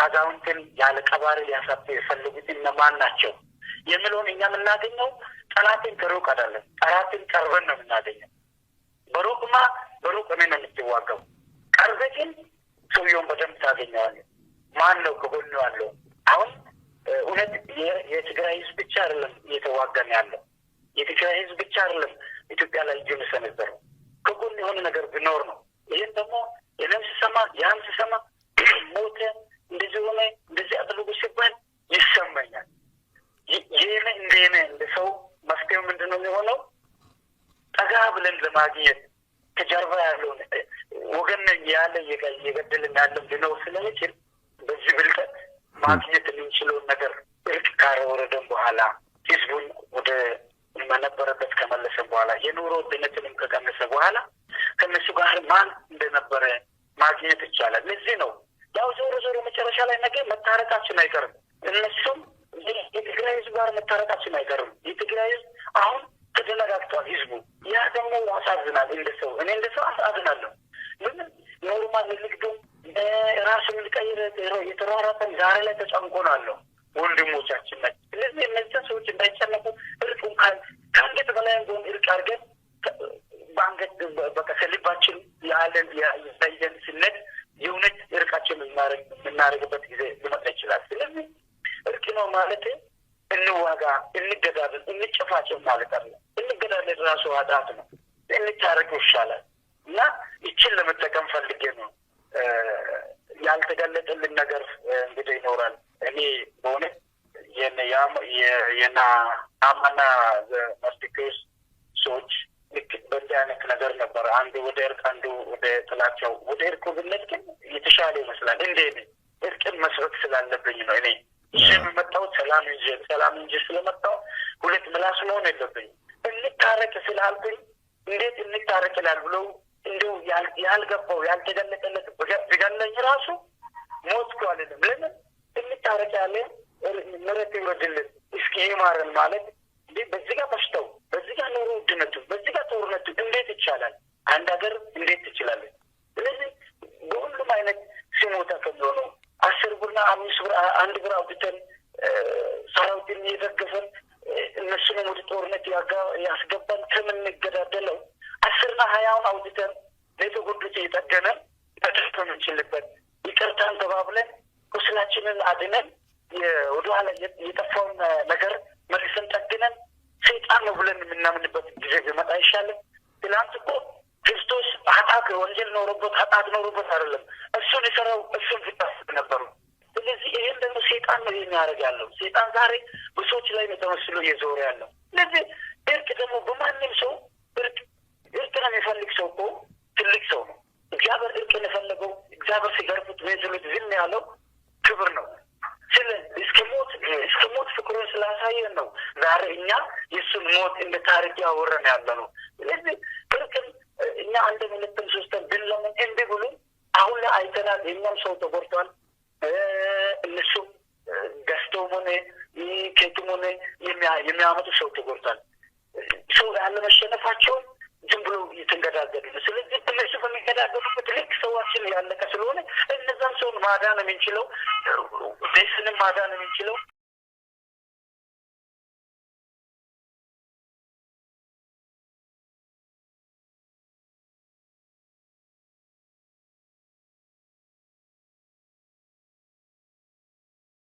አዛውንትን ያለ ቀባሪ ሊያሳጡ የፈለጉት እነማን ናቸው የሚለውን እኛ የምናገኘው ጠላትን ከሩቅ አይደለም፣ ጠላትን ቀርበን ነው የምናገኘው። በሩቅማ በሩቅ እኔ ነው የምትዋጋው፣ ቀርበህ ግን ሰውየውን በደንብ ታገኘዋለህ። ማን ነው ከጎኑ ያለው? አሁን እውነት የትግራይ ህዝብ ብቻ አይደለም እየተዋጋን ያለው፣ የትግራይ ህዝብ ብቻ አይደለም ኢትዮጵያ ላይ እጁን የሰነዘረው፣ ከጎን የሆነ ነገር ቢኖር ነው። ይህን ደግሞ እኔም ስሰማ ያም ስሰማ ሞተ፣ እንደዚህ ሆነ፣ እንደዚህ አድርጉ ሲባል ይሰማኛል። ይህን እንደኔ እንደ ሰው መፍትሄው ምንድን ነው የሚሆነው? ጠጋ ብለን ለማግኘት ከጀርባ ያለውን ወገን ነኝ ያለ እየገደልን ያለን ሊኖር ስለሚችል በዚህ ብልጠት ማግኘት የምንችለውን ነገር እርቅ ካወረደን በኋላ፣ ህዝቡን ወደ መነበረበት ከመለሰን በኋላ፣ የኑሮ ውድነትንም ከቀነሰ በኋላ ከእነሱ ጋር ማን እንደነበረ ማግኘት ይቻላል። ለዚህ ነው ያው ዞሮ ዞሮ መጨረሻ ላይ ነገ መታረቃችን አይቀርም። እነሱም የትግራይ ህዝብ ጋር መታረቃችን አይቀርም። የትግራይ ህዝብ አሁን ተደነጋግጧል ህዝቡ። ያ ደግሞ ያሳዝናል። እንደ ሰው እኔ እንደ ሰው አዝናለሁ። ምንም normal ንግዱም ራሱን ሊቀይር የተሯሯጠን ዛሬ ላይ ተጨንቆ ነው ያለው ወንድሞቻችን ናቸው። ስለዚህ እነዚያ ሰዎች እንዳይጨነቁ እርቅ እንኳን ከአንገት በላይ ቢሆን እርቅ አድርገን በአንገት በቃ ከልባችን ያለን ያየን ስነት የእውነት እርቃችን የምናደርግበት ጊዜ ሊመጣ ይችላል። ስለዚህ እርቅ ነው ማለት እንዋጋ፣ እንገዳደል፣ እንጨፋጨፍ ማለት አለ። እንገዳደል ራሱ ኃጢአት ነው። እንታረቅ ይሻላል እና ይችን ለመጠቀም ፈልጌ ነው። ያልተገለጠልን ነገር እንግዲህ ይኖራል። እኔ በእውነት የና አማና መርዶክዮስ ሰዎች ልክ በእንዲህ አይነት ነገር ነበር። አንዱ ወደ እርቅ፣ አንዱ ወደ ጥላቻው። ወደ እርቁ ብነት ግን የተሻለ ይመስላል። እንደ እኔ እርቅን መስበክ ስላለብኝ ነው እኔ ይዤ የመጣሁት ሰላም ይዤ ሰላም እንጂ ስለመጣሁ ሁለት ምላስ መሆን የለብኝም። እንታረቅ ስላልኩኝ እንዴት እንታረቅ ይላል ብለው እንደው ያልገባው ያልተገለጠለት ቢገለኝ ራሱ ሞትኩ አልልም። ለምን እንታረቅ ያለ ምሕረት ይውረድልን እስኪ ይማረን ማለት እንዴ፣ በዚህ ጋር በሽታው፣ በዚህ ጋር ኑሮ ውድነቱ፣ በዚህ ጋር ጦርነቱ እንዴት ይቻላል? አንድ ሀገር እንዴት ትችላለች? ስለዚህ በሁሉም አይነት ሲሞታ ከሚሆነው 10 ብርና 5 ብር 1 ብር አውጥተን ሰራዊትን እየደገፈን እነሱንም ወደ ጦርነት ያስገባን ከምንገዳደለው 10ና 20ውን አውጥተን ለተጎዱት እየጠገነን መድረስ የምንችልበት ይቅርታን ተባብለን ቁስላችንን አድነን ወደኋላ የጠፋውን ነገር መልሰን ጠግነን ሰይጣን ነው ብለን የምናምንበት ጊዜ ቢመጣ አይሻልም? ትናንት እኮ ክርስቶስ ኃጢአት ወንጀል ኖሮበት ኃጢአት ኖሮበት አይደለም እሱን የሰራው እሱን ፊት ነበሩ። ስለዚህ ይህን ደግሞ ሴጣን ነው የሚያደርግ ያለው። ሴጣን ዛሬ በሰዎች ላይ ነው ተመስሎ እየዞረ ያለው። ስለዚህ እርቅ ደግሞ በማንም ሰው እርቅ እርቅን የሚፈልግ ሰው እኮ ትልቅ ሰው ነው። እግዚአብሔር እርቅን የፈለገው እግዚአብሔር ሲገርፉት ምን ሲሉት ዝም ያለው ክብር ነው። ስለ እስከ ሞት እስከ ሞት ፍቅሩን ስላሳየን ነው ዛሬ እኛ የእሱን ሞት እንደ ታሪክ ያወረን ያለ ነው። ስለዚህ እርቅን እኛ አንድም ሁለትም ሶስተን ብንለምን እምቢ ብሎ አሁን ላይ አይተናል። የእኛም ሰው ተጎድቷል። እነሱም ገዝተውም ሆነ ከየትም ሆነ የሚያመጡ ሰው ተጎድቷል። ሰው ያለመሸነፋቸውን ዝም ብሎ እየተንገዳገዱ ነው። ስለዚህ እነሱ በሚገዳገዱበት ልክ ሰዋችን ያለቀ ስለሆነ እነዛን ሰውን ማዳን የምንችለው ቤስንም ማዳን የምንችለው